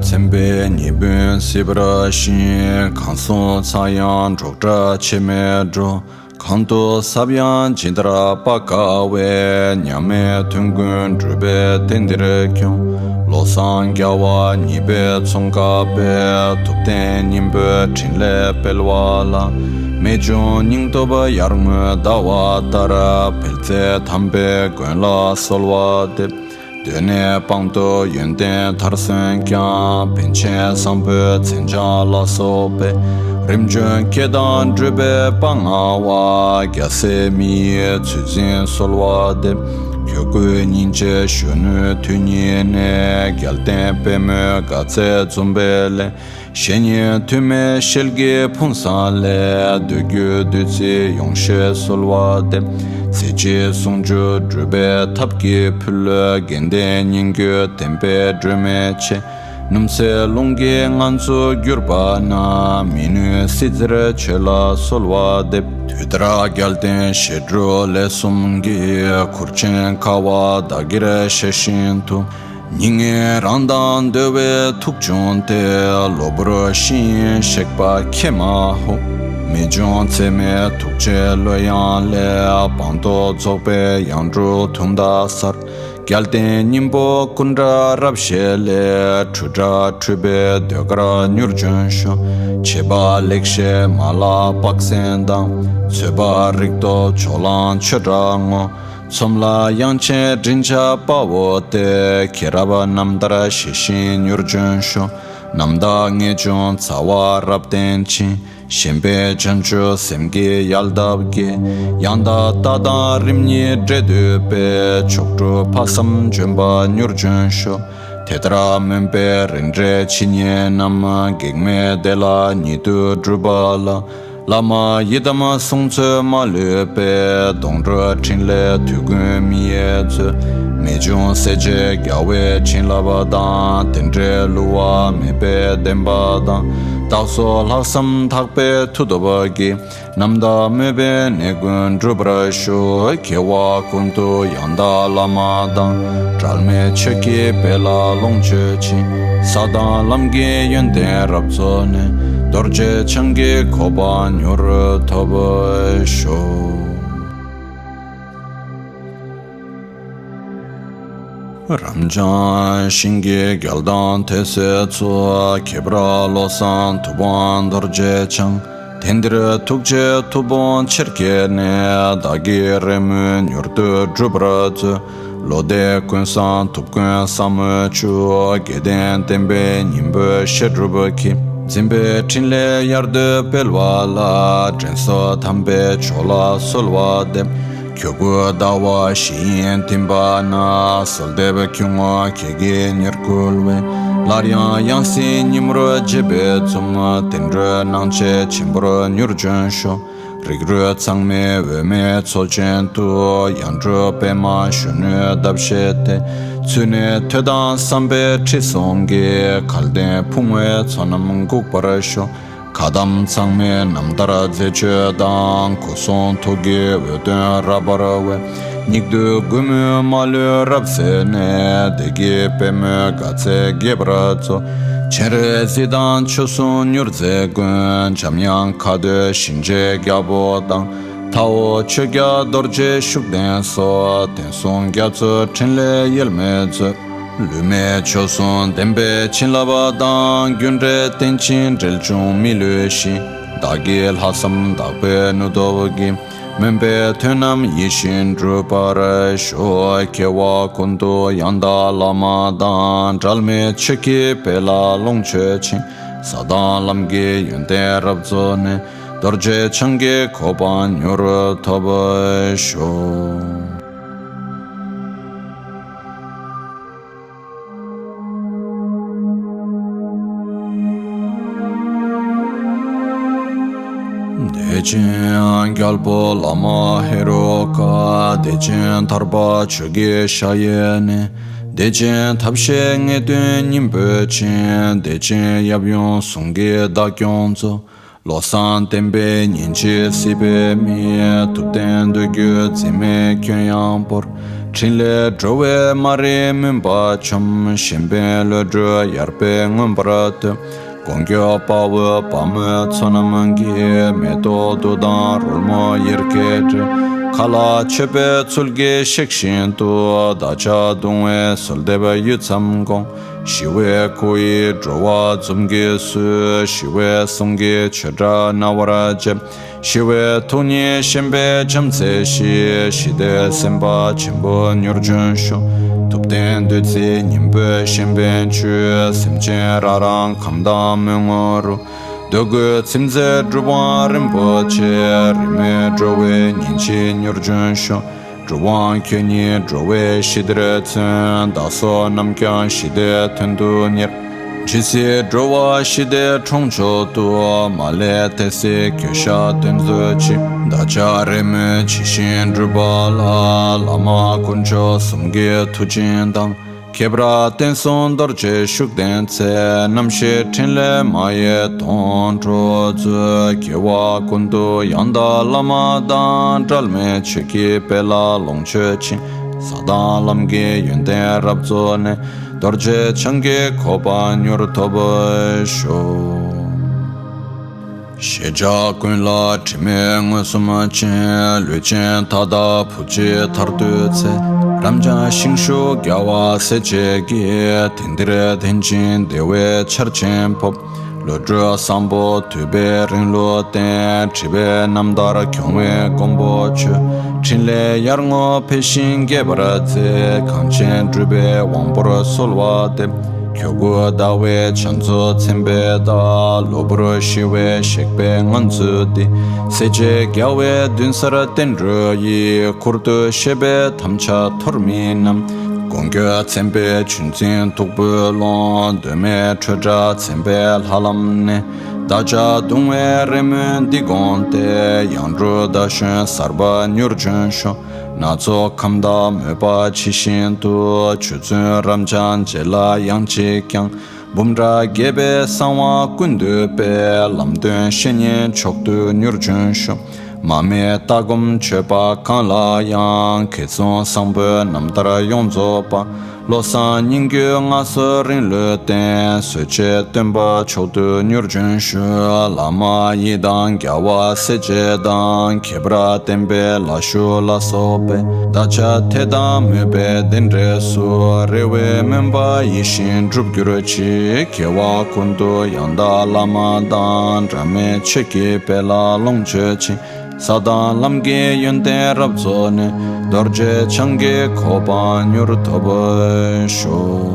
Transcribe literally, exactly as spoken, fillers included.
མཚན་དཔེ་ཉེས་དཔོན་སྲིད་པར་ཤིང་། གང་སོང་ཚང་ཡང་འགྲོགས་འདྲ་ཕྱི་མའི་འགྲོ། གང་དུ་ཟབ་ཡང་ཇི་ལྟར་དཔག་དཀའ་བའི། མཉམ་མེད་དོན་ཀུན་སྒྲུབ་པའི་རྟེན་འདིར་ཁྱོད། བློ་བཟང་རྒྱལ་བ་ཉེས་པའི་ཚོང་ཁ་པས། ཐུབ་བསྟན་སྙིང་པོའི་ཕྲིན་ལས་སྤེལ་བ་ལ། རྨད་བྱུང་སྙིང་སྟོབས་ཡར་ངོའི་ཟླ་བ་ལྟར། འཕེལ་རྩལ་དམ་པའི་མགོན་ལ་གསོལ་བ་འདེབས། གདོད་ནས་དཔང་དུ་ཡོན་ཏན་མཐར་སོན་ཀྱང་། པཎ་ཆེན་བཟང་པོའི་མཚན་བྱང་ལ་སོགས་པའི། རིམ་བྱོན་སྐྱེ་དང་འགྲུབ་པའི་དཔལ་མངའ་བ། རྒྱལ་སྲས་མི་ཡི་ཚུལ་འཛིན་གསོལ་བ་འདེབས། ཁྱོད་སྐུའི་སྙིང་རྗེ་གཞོན་ནུའི་དུས་ཉིད་ནས། རྒྱལ་བསྟན་པད་མོའི་དགའ་ཚལ་འཛོམས་པའི་སླད། གཞན་ཉིད་ཐུན་མིན་ཤེལ་གྱི་ཕུང་བཟང་ལས། འདོད་རྒུའི་བདུད་རྩི་ཡོངས་བཞེས་གསོལ་བ་འདེབས། ཚེ་གཅིག་ཟུང་འཇུག་འགྲུབ་པའི་ཐབས་ཀྱི་ཕུལ། དགེ་ལྡན་སྙན་བརྒྱུད་བསྟན་པའི་སྒྲོན་མེ་ཆེ། སྣུམ་སྲིན་རླུང་གིས་ངན་འཛུགས་གྱུར་པ་ན། མི་ནུས་སྲིད་རྩེར་བྱོན་ལ་གསོལ་བ་འདེབས། དུས་ལྟར་རྒྱལ་བསྟན་བཤད་སྒྲུབ་ལས་གསུམ་གྱི། ཁུར་ཆེན་ཁ་བ་བདག་གིར་བཞེས་བཞིན་དུ། སྙིགས་ལྔའི་རང་མདངས་འདོད་པའི་ཐུགས་བྱུང་སྟེ། གློ་བུར་ཤི་ཡིན་གཤེགས་པ་ཁྱེད་མ་ཧོ། རྨད་བྱུང་ཚད་མེད་ཐུགས་རྗེའི་ལྷོད་ཡངས་ལས། དཔང་དུ་རྫོགས་པའི་ཡང་སྒྲུབ་དུང་ཟླ་གསར། རྒྱལ་བསྟན་སྙིང་པོ་ཀུན་འདྲ་རབ་བཞེས་ལས། འཁྲུལ་དགྲ་འཁྲུལ་པའི་ཟློས་གར་མྱུར་འབྱོན་ཤོག། བྱེད་པ་ལེགས་བཤད་མ་ལགས་དཔག་ཚད་དང་། ཚོས་པ་རིགས་སྟོབས་ཕྱོགས་གླང་ཆོས་གྲགས་ངོ་། ཚོམས་ལ་དབྱངས་ཅན་མགྲིན་ཆགས་དཔའ་བོ་སྟེ། མཁྱེན་རབ་རྣམ་ཐར་ཞལ་བཞིན་མྱུར་འབྱོན་ཤོག། རྣམ་དག་ངེས་འབྱུང་རྩ་བ་རབ་བརྟན་ཅིང་། ཞེན་པའི་བྱང་ཆུབ་སེམས་ཀྱི་ཡལ་འདབ་ཀྱིས། ཡང་དག་ལྟ་དང་རིམ་གཉིས་འདྲེས་འདུས་པའི། མཆོག་སྒྲུབ་ཕ་བསམ་ལྗོན་པ་མྱུར་འབྱོན་ཤོག། དེ་ལྟར་སྨོན་པའི་རིན་བྲལ་ཇི་སྙེད་རྣམས། གེགས་མེད་བདེ་བླག་ཉིད་དུ་འགྲུབ་པ་ལ། བླ་མ་ཡི་དམ་གསུང་ཚོད་མ་ལུས་པའི། སྡོང་གྲོགས་ཕྲིན་ལས་དུས་ཀུན་མི་ཡི་མཛོད། རྨད་བྱུང་སྲས་བཅས་རྒྱལ་བའི་བྱིན་རླབས་དང་། རྟེན་འབྲེལ་བསླུ་བ་མེད་པའི་བདེན་པ་དང་། བདག་སོགས་ལྷག་བསམ་དག་པའི་མཐུ་སྟོབས་ཀྱིས། རྣམ་དག་སྨོན་པའི་གནས་ཀུན་འགྲུབ་པར་ཤོག། སྐྱེ་བ་ཀུན་ཏུ་ཡང་དག་བླ་མ་དང་། འབྲལ་མེད་ཆོས་ཀྱི་དཔལ་ལ་ལོངས་སྤྱོད་ཅིང་། ས་དང་ལམ་གྱི་ཡོན་ཏན་རབ་རྫོགས་ནས། རྡོ་རྗེ་འཆང་གི་གོ་འཕང་མྱུར་ཐོབ་ཤོག། རབ་འབྱམས་ཞིང་གི་རྒྱལ་དང་དེ་སྲས་ཚོ། ཁྱད་པར་བློ་བཟང་ཐུབ་དབང་རྡོ་རྗེ་འཆང་། དེང་འདིར་ཐུགས་རྗེ་མཐུ་དཔུང་ཆེར་བསྐྱེད་ནས། བདག་གི་རེ་སྨོན་མྱུར་དུ་འགྲུབ་པར་མཛོད། བློ་འདས་ཀུན་བཟང་ཐུབ་དཀོན་ཟབ་མོའི་མཆོག། དགེ་ལྡན་བསྟན་པའི་སྙིང་པོའི་བཤད་སྒྲུབ་ཀྱིས། འཛིན་པའི་ཕྲིན་ལས་ཡར་དུ་སྤེལ་བ་ལ། དྲིན་གཟོ་དམ་པའི་མཆོག་ལ་གསོལ་བ་འདེབས། ཁྱོད་སྐུ་ཟླ་བ་བཞི་ཡི་མཐིལ་པ་ན། གསོལ་འདེབས་ཁྱུང་ངོ་ཁྱེད་ཀྱིས་ཉེར་བསྐུལ་བས། སླར་ཡང་ཡང་སྲིད་ཉིན་མོར་བརྗེད་པའི་འཛུམ། བསྟན་འགྲོའི་སྣང་མཆེད་ཆེན་པོར་མྱུར་འབྱོན་ཤོག། རིགས་རུས་ཚང་མའི་འོས་མིའི་ཚོགས་ཆེན་དུ། ཡང་སྒྲུབ་པད་མ་གཞོན་ནུའི་འདབ་བཞད་དེ། ཚུལ་གནས་ཐོས་དང་བསམ་པའི་ཁྲིད་གསུང་གིས། གལ་ལྡན་ཕུང་བོའི་ཚོགས་རྣམས་འགུགས་པར་ཤོག། ཁ་གདམས་ཚང་མའི་རྣམ་ཐར་མཛེས་ཆོས་དང་། སྐུ་གསུང་ཐུགས་ཀྱི་འོད་སྟོན་རབ་འབར་བས། སྙིགས་དུས་མགོན་མོའི་མ་ལུས་རབ་གསལ་ནས། བདེ་སྐྱིད་པད་མོའི་དགའ་ཚལ་རྒྱས་པར་མཛོད། སྤྱན་རས་གཟིགས་དང་ཆོས་སྲུང་མྱུར་མཛད་ཀུན། འཇམ་དབྱངས་མཁའ་སྟོད་གཤིན་རྗེའི་རྒྱལ་པོ་དང་། མཐའ་འོག་ཆོས་རྒྱལ་རྡོ་རྗེ་ཤུགས་ལྡན་སོགས། བསྟན་སྲུང་རྒྱ་མཚོའི་ཕྲིན་ལས་གཡེལ་མེད་མཛོད། ལུས་མེད་ཆོས་སྲུང་བདེན་པའི་བྱིན་རླབས་དང་། རྒྱུ་འབྲས་རྟེན་ཅིང་འབྲེལ་འབྱུང་མི་ལུས་ཤིང་། བདག་གི་ལྷག་བསམ་དག་པའི་ནུས་སྟོབས་ཀྱིས། སྨོན་པའི་དོན་རྣམས་ཡིད་བཞིན་འགྲུབ་པར་ཤོག། སྐྱེ་བ་ཀུན་ཏུ་ཡང་དག་བླ་མ་དང་། འབྲལ་མེད་ཆོས་ཀྱི་དཔལ་ལ་ལོངས་སྤྱོད་ཅིང་། ས་དང་ལམ་གྱི་ཡོན་ཏན་རབ་རྫོགས་ནས། རྡོ་རྗེ་འཆང་གི་གོ་འཕང་མྱུར་ཐོབ་ཤོག། བདེ་ཆེན་རྒྱལ་པོ་བླ་མ་ཧེ་རུ་ཀ། བདེ་ཆེན་ཐར་པ་ཆོས་ཀྱི་ཞལ་ཡས་ནས། བདེ་ཆེན་ཐབས་ཤེས་ངེས་དོན་སྙིང་པོ་ཆེན། བདེ་ཆེན་ཡབ་ཡུམ་ཟུང་གི་བདག་སྐྱོང་གཙོ། བློ་བཟང་བསྟན་པའི་ཉིན་བྱེད་སྲིད་པའི་མི། ཐུབ་བསྟན་འདོད་རྒུའི་འཛིན་མའི་སྐྱོན་ཡང་བོར། ཕྲིན་ལས་འགྲོ་བའི་མ་རིག་མུན་པ་འཇོམས། གཞན་ཕན་བློ་གྲོས་ཡར་འཕེལ་མངོན་པར་མཐོ། དཀོན་མཆོག་དཔའ་བོས་དཔའ་མོའི་ཚོགས་རྣམས་ཀྱིས། མེ་ཏོག་བདུག་དང་རོལ་མོ་ཡལ་གའི་སྒྲས། མཁའ་ལ་མཆོད་པའི་ཚུལ་གྱིས་གཤེགས་བཞིན་དུ། བདག་ཅག་གདུང་བའི་གསོལ་འདེབས་ཡུད་ཙམ་དགོངས། ཞི་བའི་སྐུ་ཡིས་འགྲོ་བ་འཛུམ་གྱིས་བསུ། ཞི་བའི་གསུང་གིས་ཆོས་སྒྲ་རྣ་བར་འཇེབས། ཞི་བའི་ཐུགས་ཉིད་ཞེན་པའི་བྱམས་བརྩེ་ཞི། ཞི་བདེའི་སེམས་དཔའ་ཆེན་པོ་མྱུར་འབྱོན་ཤོག། ཐུབ་བསྟན་བདུད་རྩིའི་སྙིང་པོས་བཤན་པའི་ཆུས། སེམས་ཅན་རང་རང་ཁམས་དང་མོས་ངོ་རུ། འདོད་དགུའི་ཚིམ་མཛད་གྲུབ་དབང་རིན་པོ་ཆེ། རིས་མེད་འགྲོ་བའི་ཉིན་བྱེད་མྱུར་འབྱོན་ཤོག། གྲུབ་དབང་ཁྱོད་ཉིད་འགྲོ་བའི་ཞི་བདེར་མཚོན། བདག་སོགས་རྣམས་ཀྱང་ཞི་བདེའི་དོན་དུ་གཉེར། ཇི་སྲིད་འགྲོ་བ་ཞི་བདེའི་གྲོང་མཆོག་ཏུ། མ་ལུས་དེ་སྲིད་གོས་ཞབས་སྟོན་མཛོད་ཅིག། བདག་ཅག་རེས་མོས་ཇི་བཞིན་སྒྲུབ་པ་ལ། བླ་མ་དཀོན་མཆོག་གསུམ་གྱི་མཐུ་ཆེན་དང་། ཁྱད་པར་བསྟན་སྲུང་རྡོ་རྗེ་ཤུགས་ལྡན་ཚེ། རྣམ་ཤེས་ཕྲིན་ལས་མ་ཡི་དོན་སྒྲུབ་མཛོད། དགེ་བ་ཀུན་ཏུ་ཡང་དག་བླ་མ་དང་། འབྲལ་མེད་ཆོས་ཀྱི་དཔལ་ལ་ལོངས་སྤྱོད་ཅིང་། ས་དང་ལམ་གྱི་ཡོན་ཏན་རབ་རྫོགས་ནས། རྡོ་རྗེ་འཆང་གི་གོ་འཕང་མྱུར་ཐོབ་ཤོག། ཤེས་བྱ་ཀུན་ལ་དྲི་མེད་མངོན་སུམ་ཅན། ལུས་ཅན་མཐའ་དག་བུ་གཅིག་ཐར་འདོད་ཚེ། རབ་འབྱམས་ཤིང་བཞུགས་རྒྱལ་བ་སྲས་བཅས་ཀྱིས། དེང་འདིར་བདེན་ཅིང་བདེ་བའི་ཆར་ཆེན་ཕོབ། བློ་གྲོས་བཟང་པོ་དུད་པའི་རིང་ལུས་བརྟན། སྒྲིབ་པའི་རྣམ་ཐར་གྱོང་བའི་མགོན་པོ་ཁྱོད། ཕྲིན་ལས་ཡར་ངོ་འཕེལ་ཞིང་རྒྱས་པར་མཛད། གངས་ཅན་གྲུབ་པའི་དབང་པོར་གསོལ་བ་འདེབས། ཁྱོད་སྐུ་ཟླ་བའི་བྱ་མཚོ་ཚན་པའི་མདའ། གློ་བུར་ཞི་བའི་གཤེགས་པའི་ངང་ཚུལ་འདི། སྲས་བཅས་རྒྱལ་བའི་མདུན་སར་བསྟན་འགྲོ་ཡི། ཁུར་དུ་བཞེས་པའི་དམ་བཅའ་འཐོར་མིན་ནམ། དཀོན་མཆོག་མཚན་དཔེའི་ཆུ་འཛིན་སྟུག་པོའི་ཀློང་། གདོད་མའི་ཁྲོད་འདྲ་མཚན་དཔེའི་ལྷ་ལམ་ནས། བདག་ཅག་གདུང་བའི་རེ་སྨོན་འདི་དགོངས་ཏེ། ཡང་སྒྲུབ་ཟླ་གཞོན་གསར་པ་མྱུར་འབྱོན་ཤོག། སྣ་ཚོགས་ཁམས་དང་མོས་པ་ཇི་བཞིན་དུ། ཆུ་ཚོད་རབ་འབྱམས་རྗེས་ལ་ཡང་ཅིག་ཀྱང་། འབུམ་ཕྲག་བརྒྱད་པའི་གསང་བ་ཀུན་འདུས་པའི། ལམ་སྟོན་བཤེས་གཉེན་མཆོག་ཏུ་མྱུར་འབྱོན་ཤོག། མ་རྨོས་ལྟ་སྒོམ་སྤྱོད་པ་གང་ལ་ཡང་། མཁས་བཙུན་བཟང་པོའི་རྣམ་ཐར་ཡོངས་རྫོགས་པ། བློ་བཟང་སྙན་བརྒྱུད་མངའ་གསོལ་རིང་ལུས་བརྟན། བཟོད་བྱེད་སྟོན་པ་མཆོག་ཏུ་མྱུར་འབྱོན་ཤོག། བླ་མ་ཡི་དམ་རྒྱལ་བ་སྲས་བཅས་དང་། ཁྱད་པར་བསྟན་པའི་ལ་ཞུགས་ལ་སོགས་པའི། བདག་ཅག་དད་དང་མོས་པའི་རྟེན་འབྲེལ་སོགས། རེ་བའི་སྨོན་པ་ཡིད་བཞིན་འགྲུབ་གྱུར་ཅིག། དགེ་བ་ཀུན་ཏུ་ཡང་དག་བླ་མ་དང་། འབྲལ་མེད་ཆོས་ཀྱི་དཔལ་ལ་ལོངས་སྤྱོད་ཅིང་། ས་དང་ལམ་གྱི་ཡོན་ཏན་རབ་རྫོགས་ནས། རྡོ་རྗེ་འཆང་གི་གོ་འཕང་མྱུར་ཐོབ་ཤོག།